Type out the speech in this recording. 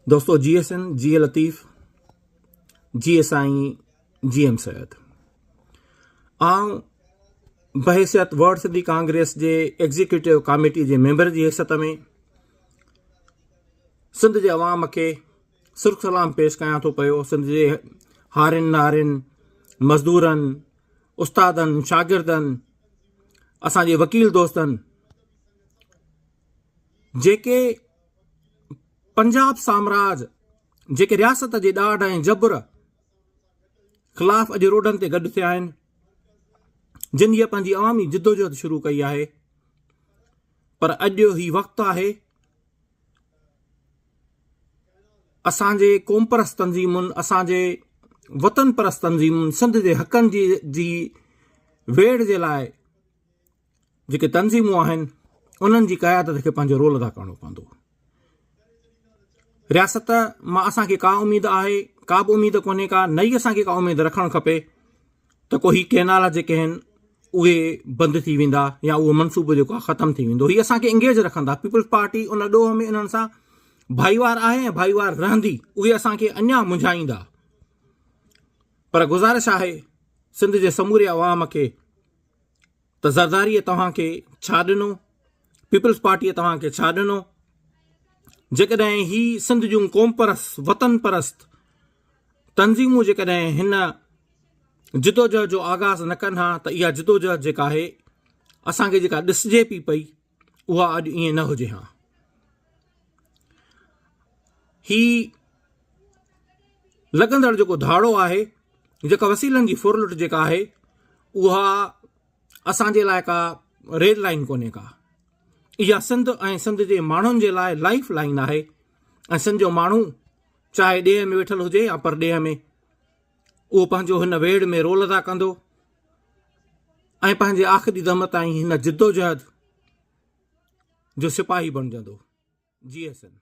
دوستو جي S N جي لطيف جي سائين جي ايم سيد آئون بحيثيت ورلڊ سنڌي ڪانگريس جي ايگزيڪيوٽو ڪاميٽي جي ميمبر جي حيثيت ۾ سنڌ جي عوام کي سرخ سلام پيش ڪيان ٿو پيو سنڌ جي هارين نارين مزدورن استادن شاگردن اسان جي وڪيل دوستن جيڪي پنجاب سامراج جيڪي رياست جي ڏاڍ ۽ جبر خلاف اڄ روڊن تي گڏ ٿيا آهن جن هيء پنهنجي عوامي جدوجهد شروع ڪئي آهي پر اڄ هي وقت آهي اسان جي قومپرست تنظيمن اسان جي وطن پرست تنظيمن سنڌ جي حقن جي جي ويڙهه جي لاء جيڪي تنظيمون آهن انهن جي قيادت کي پنهنجو رول ادا ڪرڻو پوندو. رياست مان اسان کي ڪا اميد آهي ڪا به اميد ڪونهي ڪا نه ئي اسان کي ڪا اميد رکڻ کپي ته ڪو هي ڪينال جيڪي آهن اهي بند ٿي ويندا يا اهو منصوبو جيڪو آهي ختم ٿي ويندو هي اسان کي انگيج رکندا پيپلز پارٽي ان ڏوهه ۾ انهن سان ڀائيوار آهي ۽ ڀائيوار رهندي اهي اسان کي اڃا منجهائيندا پر گذارش آهي سنڌ جي سموري عوام کي ته زرداريء توهان کي ڇا ڏنو؟ پيپلز پارٽيء توهان کي ڇا ڏنو؟ جيڪڏهن هي سنڌ جون قومپرست، وطن پرست تنظيمون جيڪڏهن هن جدوجهد جو آغاز نه ڪن ها ته اها جدوجهد جيڪا آهي اسان کي جيڪا ڏسجي پي پئي اها اڄ ائين نه هجي ها. هي لڳندڙ جيڪو ڌاڙو آهي جيڪا وسيلن جي ڦرلٽ جيڪا آهي اها اسان جي لاء ڪا ريڊ لائن ڪونهي ڪا اها سنڌ ۽ سنڌ جي ماڻهن جي لاء لائف لائن آهي ۽ سنڌ جو ماڻهو چاهي ڏيهه ۾ ويٺل هجي يا پرڏيهه ۾ اهو پنهنجو هن ويڙهه ۾ رول ادا ڪندو ۽ پنهنجي آخري دم تائين هن جدوجهد جو سپاهي بڻجندو. جي ايس اين.